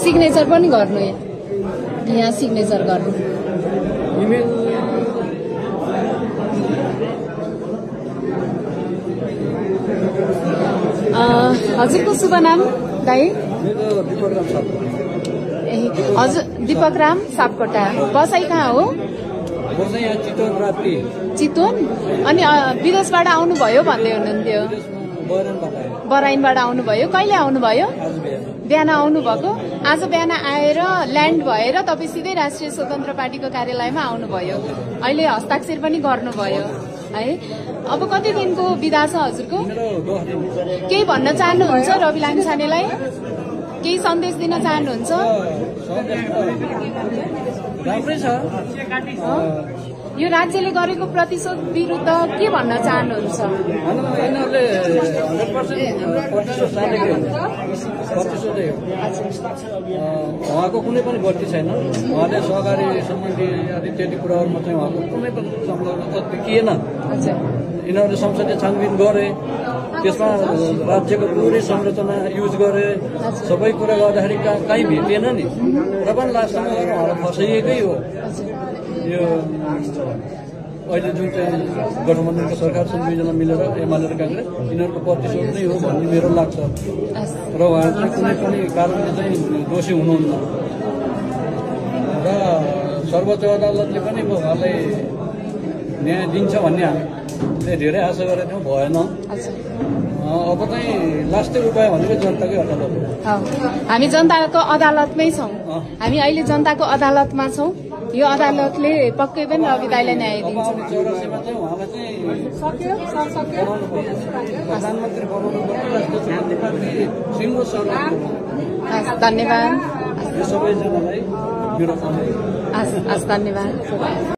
signature पनि गर्नु यहाँ सिग्नेचर गर्नु इमेल हजुरको शुभ नाम दाइ मेरो दीपक राम सापकोटा हजुर दीपक राम सापकोटा बसाई कहाँ हो बसाई यहाँ चितवन राप्ती चितवन अनि विदेशबाट आउनुभयो भन्दै हुनुहुन्थ्यो बराइनबाट आउनुभयो कहिले आउनुभयो बिहान आउनुभएको आज बिहान आएर ल्यान्ड भएर तपाईँ सिधै राष्ट्रिय स्वतन्त्र पार्टीको कार्यालयमा आउनुभयो अहिले हस्ताक्षर पनि गर्नुभयो है अब कति दिनको बिदा छ हजुरको केही भन्न चाहनुहुन्छ रवि लामिछानेलाई केही सन्देश दिन चाहनुहुन्छ यो राज्यले गरेको प्रतिशोध विरुद्ध के भन्न चाहनुहुन्छ उहाँको कुनै पनि गल्ती छैन उहाँले सहकारी सम्बन्धी इत्यादि कुराहरूमा चाहिँ उहाँको कुनै पनि संलग्न देखिएन यिनीहरूले संसदीय छानबिन गरे त्यसमा राज्यको पुरै संरचना युज गरे सबै कुरा गर्दाखेरि कहीँ भेटिएन नि र पनि लास्टमा गएर उहाँलाई फसाइएकै हो यो अहिले जुन चाहिँ गठबन्धनको सरकार छन् दुईजना मिलेर एमाले र काङ्ग्रेस यिनीहरूको प्रतिशोध नै हो भन्ने मेरो लाग्छ र उहाँ चाहिँ कुनै पनि कारणले चाहिँ दोषी हुनुहुन्न र सर्वोच्च अदालतले पनि उहाँलाई न्याय दिन्छ भन्ने हामीले धेरै आशा गरेको थियौँ भएन अब चाहिँ लास्टै उपाय भनेको जनताकै अदालत हो हामी जनताको अदालतमै छौँ हामी अहिले जनताको अदालतमा छौँ यो अदालतले पक्कै पनि रवि दाइलाई न्याय दिन्छ चौरासीमा चाहिँ उहाँलाई चाहिँ प्रधानमन्त्री बनाउनु सिङ्गो सरकार धन्यवाद यो सबैजनालाई मेरो धन्यवाद